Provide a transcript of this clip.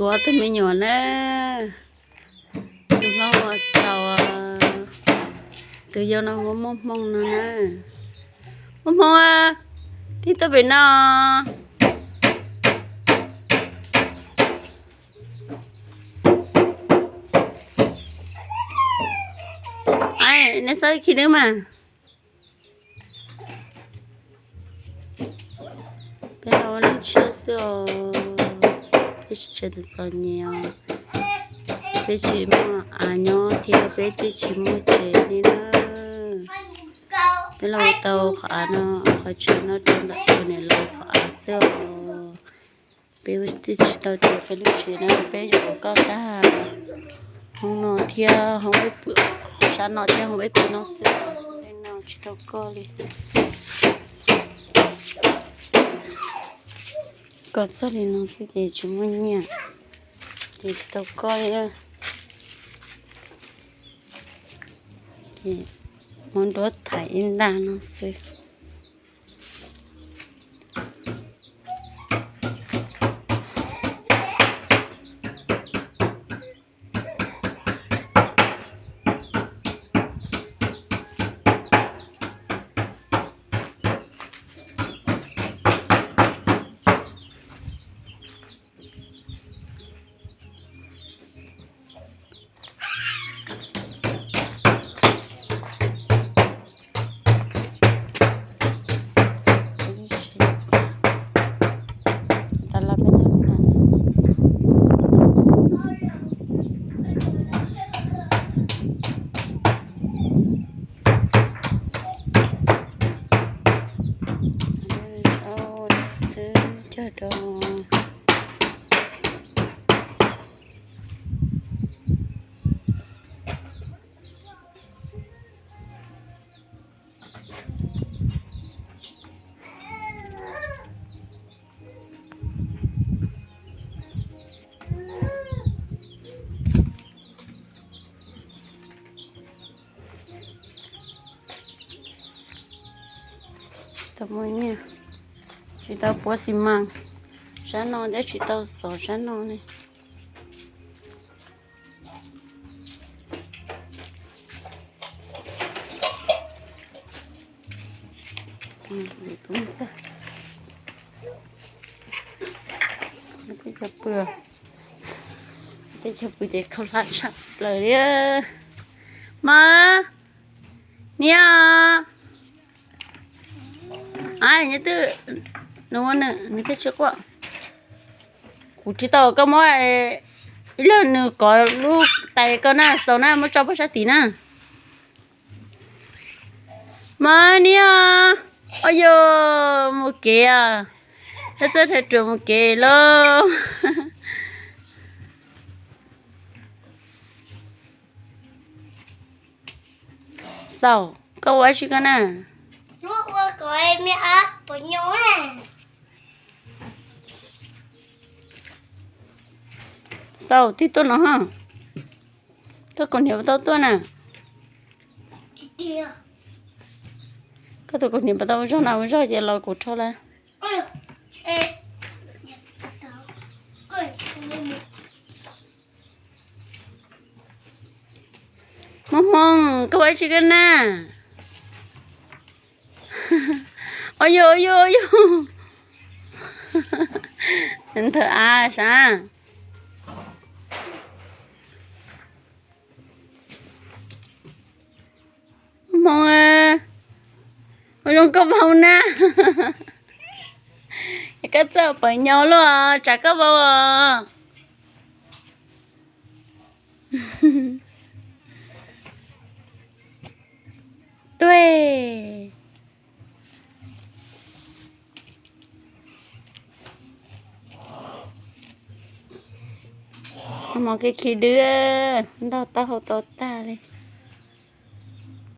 Kuv ob tug me nyuam na, tus hlob hu ua Xaus, tus yau no hu ua Muaj Hmoo no na. Muaj Hmoo, tig tuaj pem no. Neb txhob khi neb mas. Peb los ua neej tshiab xwb os, peb tsis tshua txom nyem os. Peb tsis muaj av nyob thiab peb twb tsis muaj tsev li na. Peb los ua tau qhov av no, qhov tsev no rau ntawm tus niam laus qhov av xwb os. Peb twb tsis tau tiav peb lub tsev na, peb yuav ua koj tag hoob no thiab hoob peb pw, sab no thiab hoob peb pw no xwb. Tej no tsis tau koj li. Koj txog li no xwb ces tsis muaj nyiaj, ces tsis tau koj li. Ces muab nruab thaiv ib ntaj no xwb. Xwb cog do. Tsis tau muaj nyiaj, tsis tau puav xi mas, sab no thiab tsis tau xov sab no li. Teb chaws pw, teb chaws pw ces khaub hlab tshaj plaws li. Mas, niam, nyob twg, nws ua nws, nws thiaj tsis quaj. Kuv tsis tau koj muab ib leeg nws kov lub tais koj na, xaus na, muab tso pov sab tid na. Mas niam, o yog mus kev, txawj txawj rhais ruam mus kev lauj. Xaus, koj ua dab tsi koj na? Xaus, tig tuaj no ha. Koj kaus hniav puas tau tuaj na? Koj tus kaus hniav puas tau ua zog na? Ua zog ces los kuv rho lawm. Hmoo Hmoo, koj ua dab tsi koj na? O yog, o yog, o yog. Nthawv av sav. Hmoo, ua zoo koj vau na. Koj txawj pawv nyo luaj, tsam koj vau os. Tuaj. Hmoo kev khi dwb, ntog taub hau to tag li.